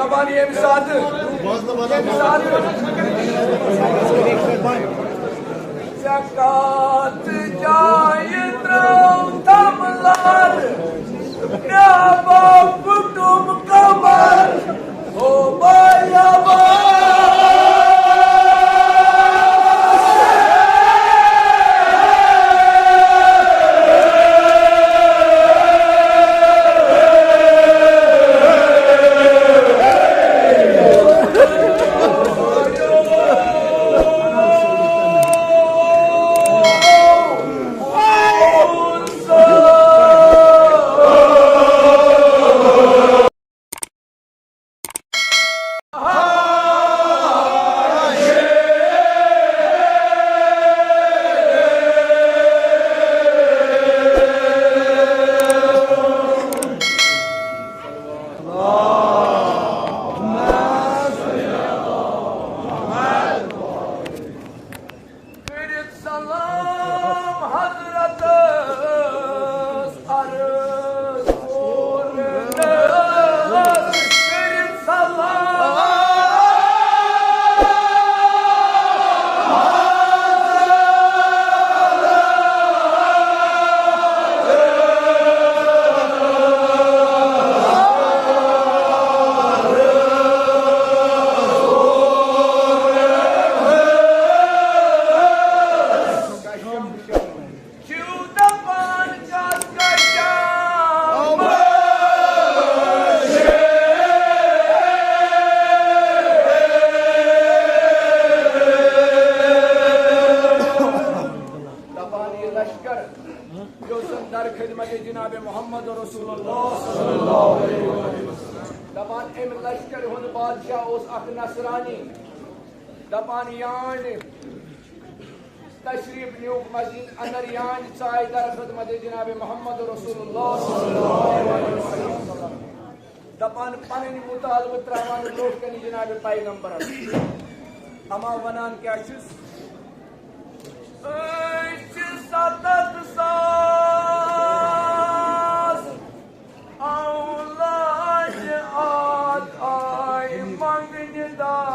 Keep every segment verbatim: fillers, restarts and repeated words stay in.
دپان ییٚمہِ ساتہٕ، ییٚمہِ ساتہٕ ژےٚ کتھ جایہِ ترٛٲوتھم لر، مےٚ ہا پھُٹُم کمر، او بایابا۔ کٔرِتھ سلام حضرتس عرض کوٚر مےٚ، کٔرِتھ سلام۔ دپان یہِ لشکر یُس زن در خدمت جناب محمد رسول اللہ صلی اللہ علیہ وسلم۔ دپان امہِ لشکر ہُنٛد بادشاہ اوس اکھ نصرانی۔ دپان یانۍ تشریف نیوٗکھ مسجد اندر، یانۍ ژایہِ در خدمت جناب محمد رسول اللہ صلی اللہ علیہ وسلم۔ دپان پنٕنۍ مطالبہٕ ترٛاوان برونٛہہ کنہِ جناب پیغمبرس۔ اما ونان کیٛاہ چھُس؟ أسۍ چھِ ستتھ ساس اولاد آے منگنہِ داد۔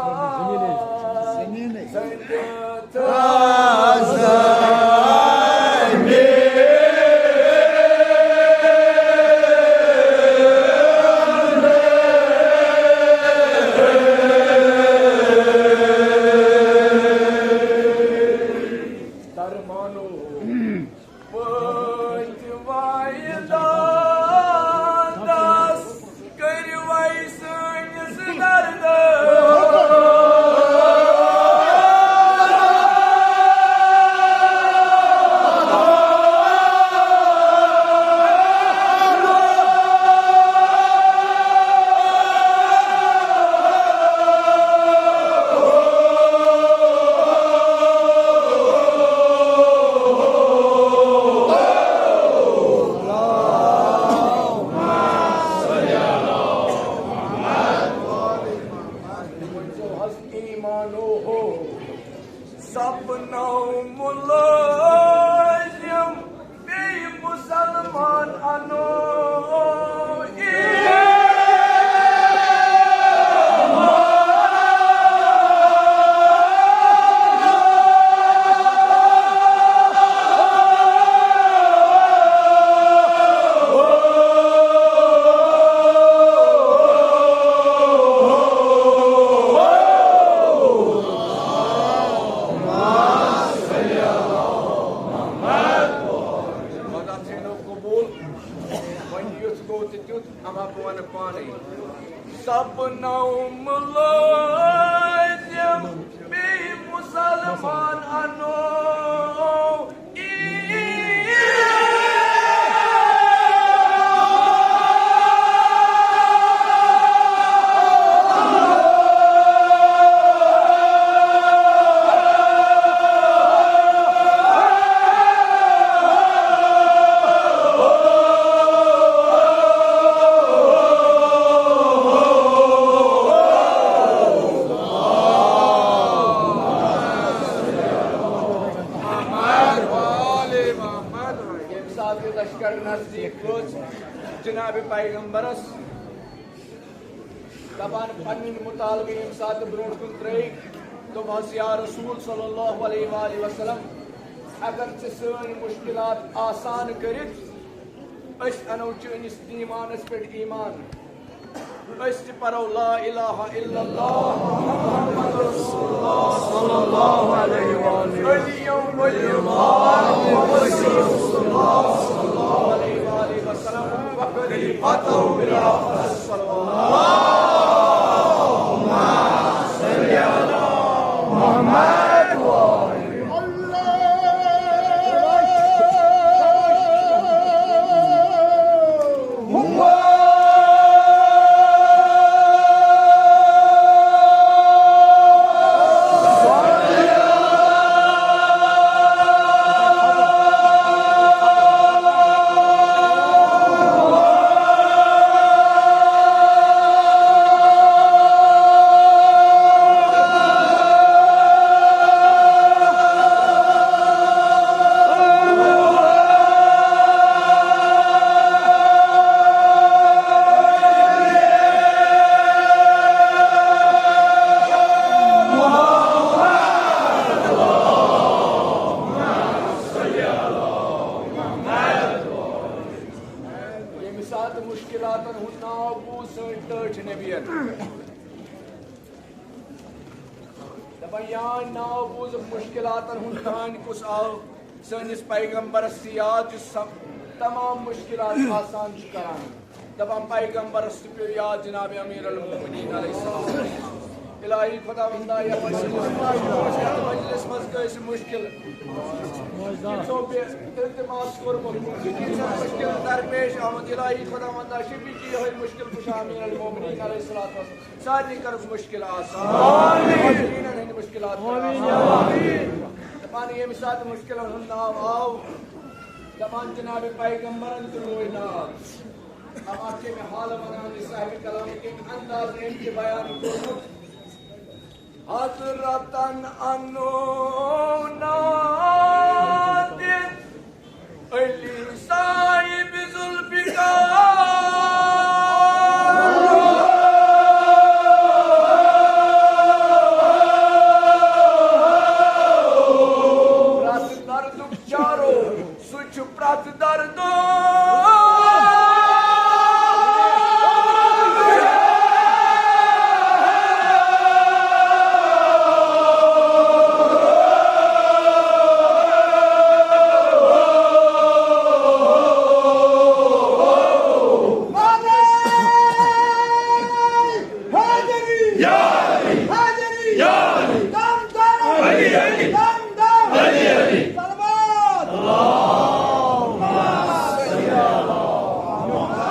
درمانو پٲٹھۍ وایہِ دادس، کٔرِو وَے سٲنِس دردس۔ تِمن ژوٚو حظ ایمانو ہو، سپنو مُلٲزِم، بیٚیہِ مُسلمان انو۔ خدا ژھینو قبول۔ وۄنۍ یُتھ گوٚو تہٕ تیُتھ، اما بہٕ وَنہٕ پانَے۔ سپنو مُلٲزِم بیٚیہِ مُسلمان اَنو۔ ییٚمہِ ساتہٕ یہِ لشکر نزدیٖک وٲژ جناب پیغمبرس، دپان پنٕنۍ مطالبہٕ ییٚمہِ ساتہٕ برونٛٹھ کُن ترٲیِکھ، دوٚپہَس، یا رسول صلی اللہ علیہ وآلہ وسلم، اگر ژٕ سٲنۍ مشکلات آسان کٔرِتھ، أسۍ اَنو چٲنِس ایٖمانَس پٮ۪ٹھ ایٖمان، أسۍ تہِ پَرو لا الہ الا اللہ محمد رسول اللہ صلی اللہ علیہ وآلہ۔ علی ولی اللہ محمد رسول اللہ صلی اللہ علیہ وآلہ وسلم وخلیفته بالآخر۔ ییٚمہِ ساتہٕ مُشکِلاتن ہُنٛد ناو بوٗز سٲنۍ ٹٲٹھۍ نبین، دپان، یان ناو بوٗزُکھ مُشکِلاتن ہُنٛد تانۍ کُس آو سٲنِس پیغمبرس تہِ یاد، یُس سب تمام مُشکِلات آسان چھُ کران۔ دپان پیغمبرس تہِ پیوٚو یاد جناب امیر المومنین علیہ السلام۔ الہی خداوندا، یتھ مجلس منٛز کٲنٛسہِ مُشکِل کینٛژھو بے التماس کوٚرمُت، کینٛژھن مُشکِل درپیش آمُت، الہی خداوندا، شفیع یِہوٚے مُشکِل کُشا امیر المومنین علیہ الصلوۃ والسلام۔ سارنٕے کٔرٕکھ مُشکِل آسان۔ آمین۔ مُشکِلن ہٕنٛدۍ مُشکِلات کٔرٕکھ آسان۔ آمین۔ دَپان ییٚمہِ ساتہٕ مُشکِلن ہُنٛد ناو آو، دَپان جناب پیغمبرن تہِ روے ناو۔ اب اَتھ کَمہِ حالہٕ وَنان یہِ صاحبِ کلام، کَمہِ اندازٕ أمۍ تہِ بیان کوٚرمُت۔ حضرتن انو نادِتھ علی صاحب ذوالفقار۔ پرٛٮ۪تھ دردُک چارو، سُہ چھُ پرٛٮ۪تھ دردُک۔ حیدری! یا علی! حیدری! یا علی! دم دم! علی علی! دم دم! علی علی! صلوات! اللہم صل علی محمد۔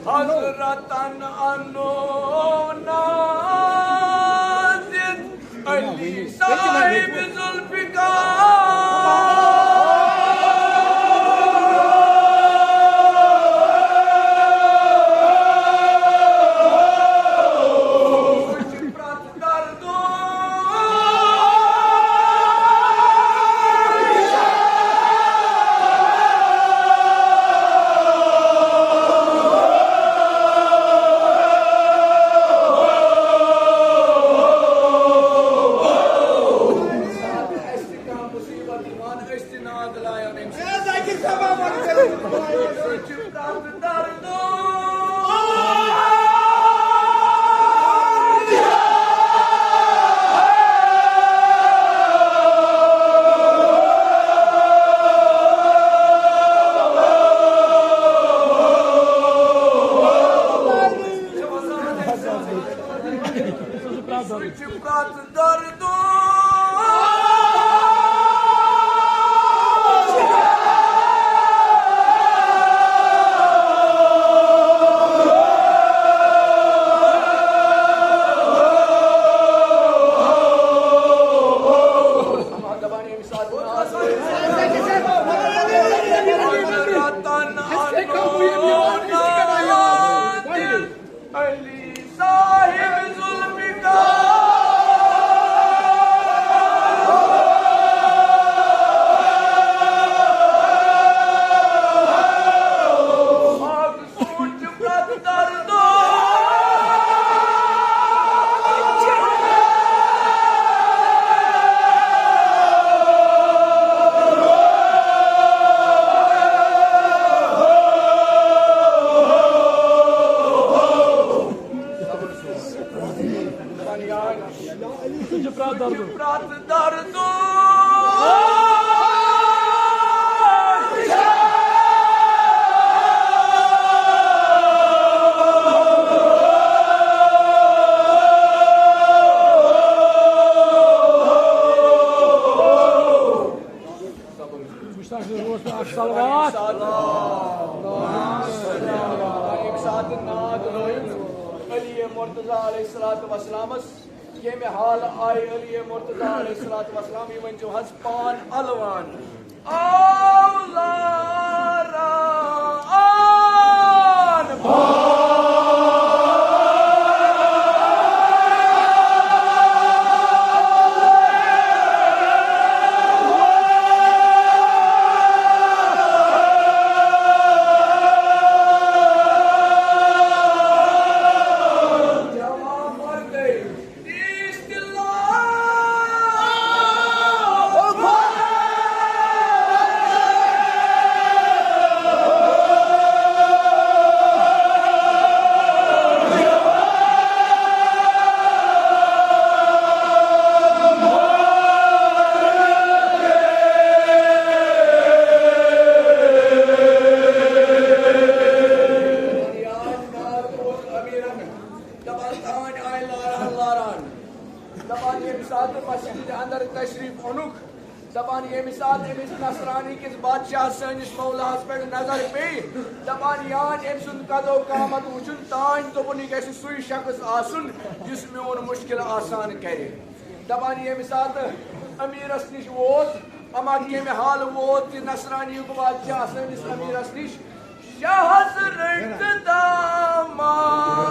حضرتن انو نازل علی صاحب ذوالفقار۔ پرٛٮ۪تھ دردُک صلوات۔ ییٚمہِ ساتہٕ ناد لوٚگ علی مرتضیٰ علیہ الصلوۃ والسلامس، ییٚمہِ حالہٕ آیہِ علی مرتضیٰ علیہ الصلوۃ والسلام، یہِ ؤنۍزیو حظ پان الوان۔ اولاران۔ دپان تانۍ آیہِ لاران لاران۔ دپان ییٚمہِ ساتہٕ مسجد اندر تشریف اونُکھ، دپان ییٚمہِ ساتہٕ أمِس نصرانی کِس بادشاہ سٲنِس مولاہس پٮ۪ٹھ نظر پیٚیہِ، دپان یان أمۍ سُنٛد قد و قامت وٕچھُن، تانۍ دوٚپُن یہِ گژھِ سُے شخص آسُن یُس میون مشکل آسان کرِ۔ دپان ییٚمہِ ساتہٕ امیرس نِش ووت، اما کمہِ حالہٕ ووت یہِ نصرانیُک بادشاہ سٲنِس امیرس نِش؟ شاہس رٔٹۍ دامان۔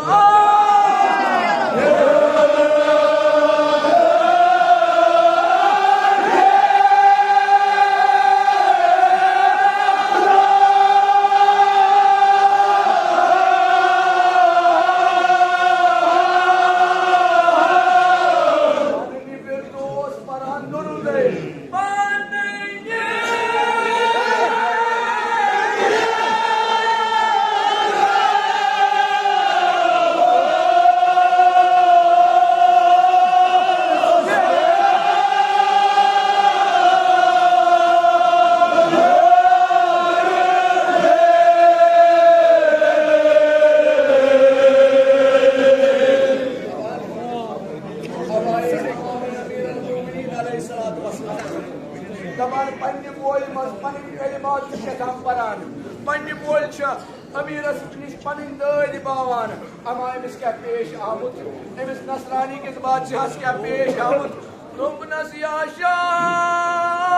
فردوس پران درودے پانے۔ دپان پننہِ بولہِ منٛز پنٕنۍ کلمات چھِ کیٛاہ تام پران، پننہِ بولہِ چھِ امیرس نِش پنٕنۍ دٲدۍ باوان۔ اما أمِس کیٛاہ پیش آمُت؟ أمِس نصرانی کِس بادشاہس کیٛاہ پیش آمُت؟ دوٚپنس یا شاہ،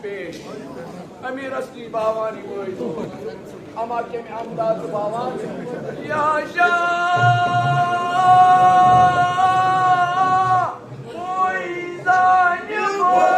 پیش۔ امیرس نی باوانی وٲتۍ۔ اما کمہِ اندازٕ باوان؟ یا شاہ، فٲیزانہِ بٲے۔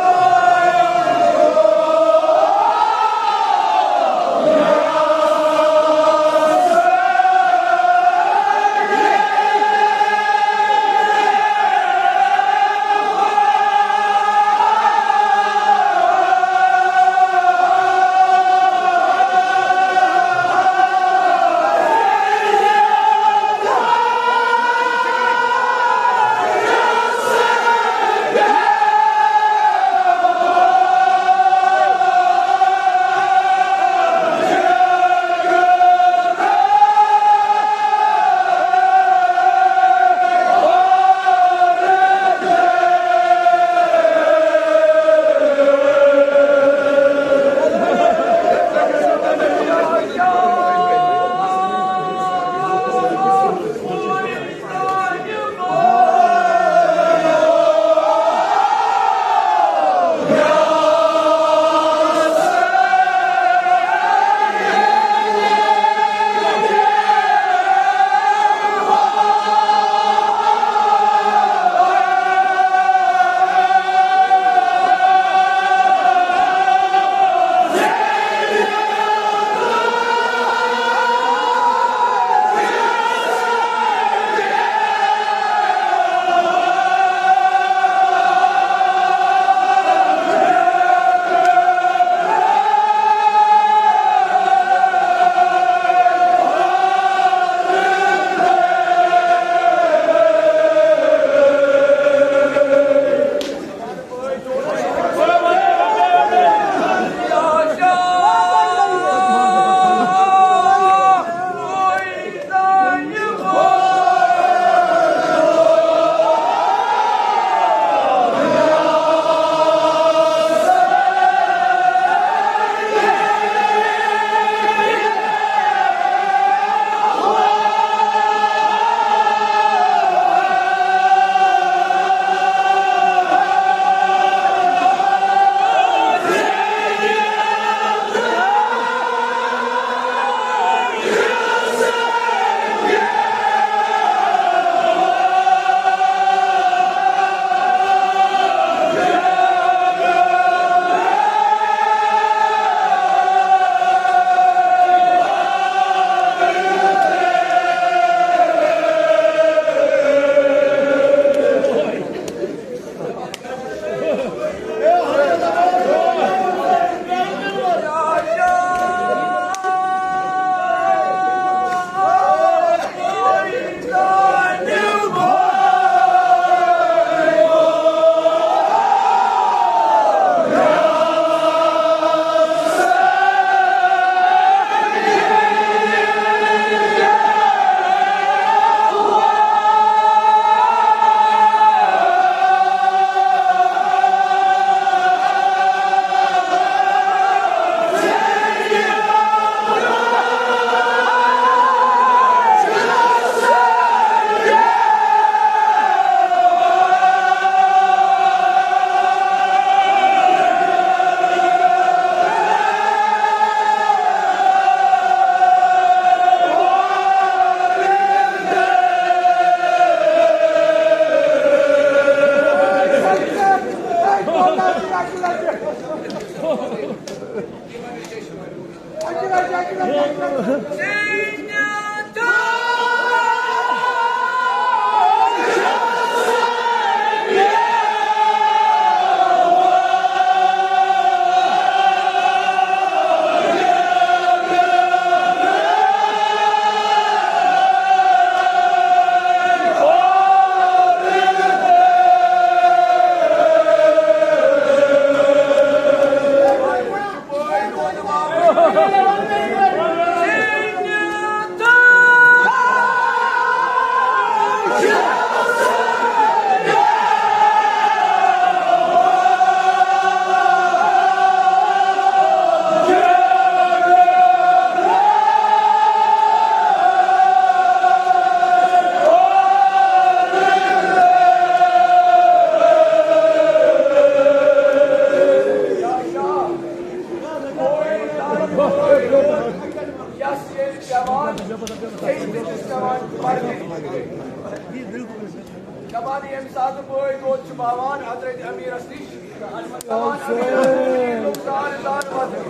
باوان حضرت امیرس نِش۔ دپان، امیر، زارٕ زارٕ وَدُن۔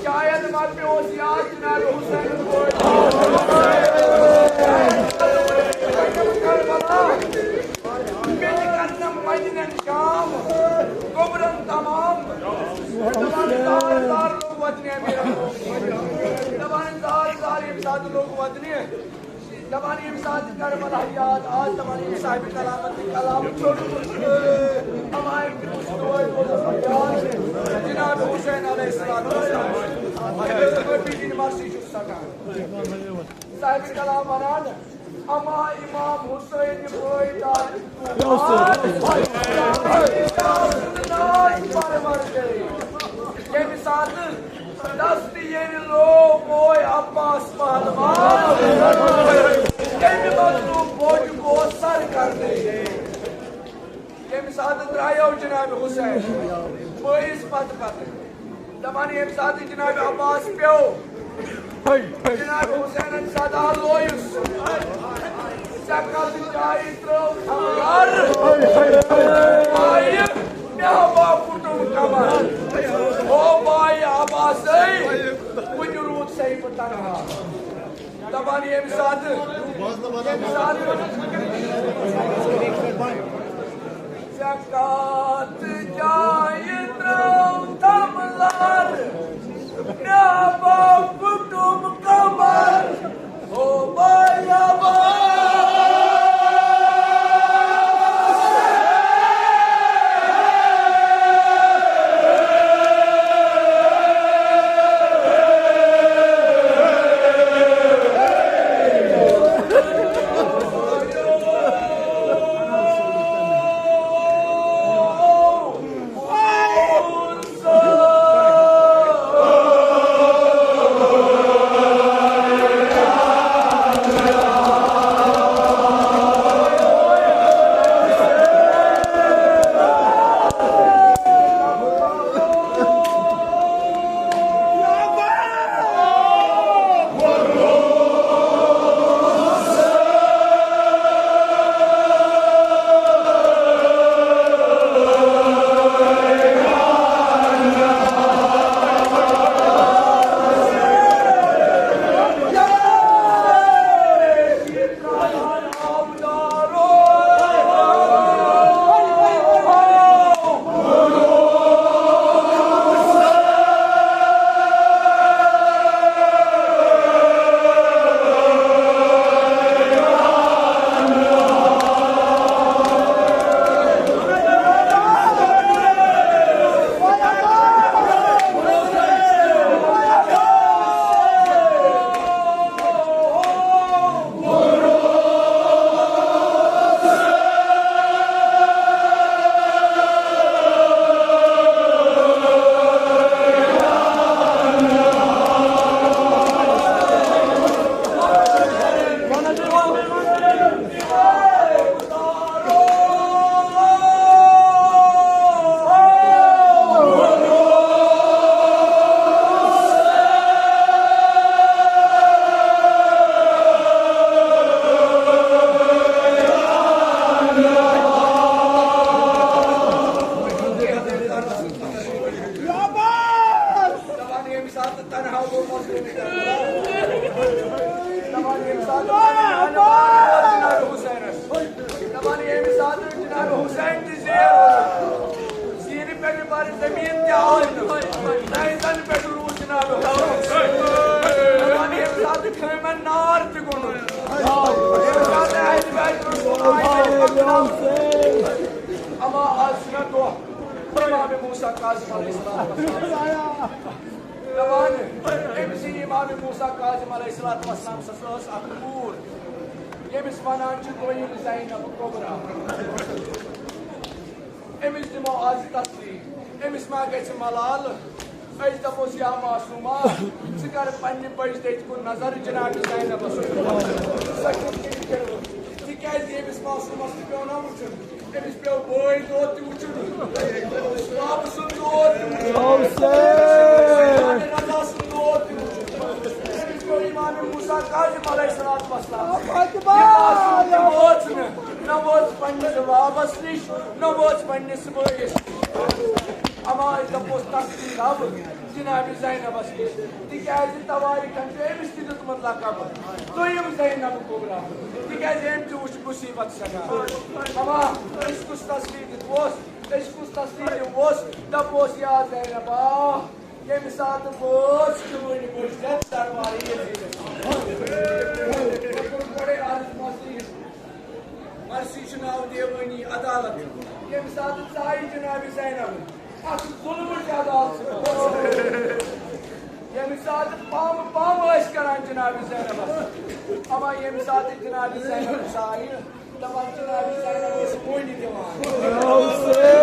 شاید ما مےٚ اوس یاد جناب حسین پٲٹھۍ۔ مےٚ تہِ کرنم مدینن شام، قبرن تمام۔ دپان، زارٕ زارٕ لوٚگ وَدنہِ امیرس۔ دپان، زارٕ زارٕ ییٚمہِ ساتہٕ لوٚگ وَدنہِ۔ دپان، ییٚمہِ ساتہٕ کربلا یاد آو، دپان، ییٚمہِ صاحبِ کلامن تہِ کلام چھوٚڑمُت۔ اما أمۍ کیُتھ اوس دۄہے روزان یاد جناب حسین علیہ السلام۔ أمِس پٲٹھۍ دِنۍ مرثی چھُ سکان۔ صاحبِ کلام ونان، اما امام حسین پٲدٕ ییٚمہِ ساتہٕ دست ییٚلہِ لوگ بوے عباس پہلوان، تٔمۍ بدلو بوجہِ گوٚو سر کرنہٕ۔ ییٚمہِ ساتہٕ درٛایو جناب حسین بٲیِس پتہٕ پتہٕ، دپان ییٚمہِ ساتہٕ جناب عباس پیوٚو، جناب حسینن صدا لویُس، ژےٚ کتھ جایہِ ترٲو تھملر؟ آیہِ مےٚ ہوا پھُٹُم کمر۔ ہو بایہِ عباسے، وُنہِ روٗدسَے بہٕ تنہا۔ دپان ییٚمہِ ساتہٕ، ییٚمہِ ساتہٕ ژےٚ کتھ جایہِ ترٲو تھملر، مےٚ ہوا پھُٹُم کمر۔ ہو بایہِ عباس۔ دپان ییٚمہِ ساتہٕ تنہا گوٚو مظلوم کربلا۔ دپان ییٚمہِ ساتہٕ تنہا گوٚو جناب حسینس۔ دپان ییٚمہِ ساتہٕ جناب حسین تہِ زیر اوس، زیٖنہِ پٮ۪ٹھ بر زمین تہِ آو نہٕ، نَیزن پٮ۪ٹھ روٗد جناب حسین۔ دپان ییٚمہِ ساتہٕ خٲمن نار تہِ گوٚمُت، ییٚمہِ ساتہٕ اہلِ بیت رسول آیہِ، اما آز چھُنہ دۄہ امام موسیٰ کاظم علیہ السلام۔ دپان، أمۍ سٕنٛدِ امام موسیٰ کاظم علیہ الصلوۃ والسلام سٕنٛز ٲس اکھ کوٗر، ییٚمِس ونان چھِ دوٚیِم زینب کبریٰ۔ أمِس دِمو از تسلی، أمِس ما گژھِ ملال؟ أسۍ دپوس، یا معصومہ، ژٕ کر پننہِ بٔچھِ دٔتۍ کُن نظر، جناب زینبس کُن۔ سۄ کِتھ کٔنۍ کٔرٕن؟ تِکیازِ ییٚمِس معصومس تہِ پیوٚو نا وٕچھُن، أمِس پیوٚو بٲے دود تہِ وٕچھُن، بابہٕ سُنٛد دود تہِ وٕچھُن، شیطانِ رضا سُنٛد دود تہِ وٕچھُن۔ أمِس پیوٚو امام موسیٰ کاظم علیہ الصلوۃ والسلام۔ یہِ معصوم تہِ وٲژ نہٕ۔ نہ وٲژ پننِس بابس نِش، نہ وٲژ پننِس بٲیِس نِش۔ اما أسۍ دپوس تسلی رب جناب زینبس نِش، تِکیازِ توٲریخن چھُ أمِس تہِ دیُتمُت لقب دوٚیِم زینب کبرا، تِکیازِ أمۍ تہِ وٕچھ مصیبت سٮ۪ٹھاہ۔ اما أسۍ کُس تسلی دیُتوس؟ أسۍ کُس تسلی دِموس؟ دپوس یا زینبا، ییٚمہِ ساتہٕ بٲژ چٲنۍ بٔچ زٮ۪ن دربارِ یزیدس منٛز۔ مےٚ کوٚر گۄڈَے عرض مسیح، مرثی چھُ ناو دیوٲنی عدالت۔ ییٚمہِ ساتہٕ ژایہِ جناب زینب اتھ ظلمٕچ عدالتہِ منٛز، ییٚمہِ ساتہٕ پامہٕ پامہٕ ٲسۍ کران جناب زینبس، اما ییٚمہِ ساتہٕ جناب زینب ژایہِ، دپان جناب زینب ٲس مۄنڈِ دِوان۔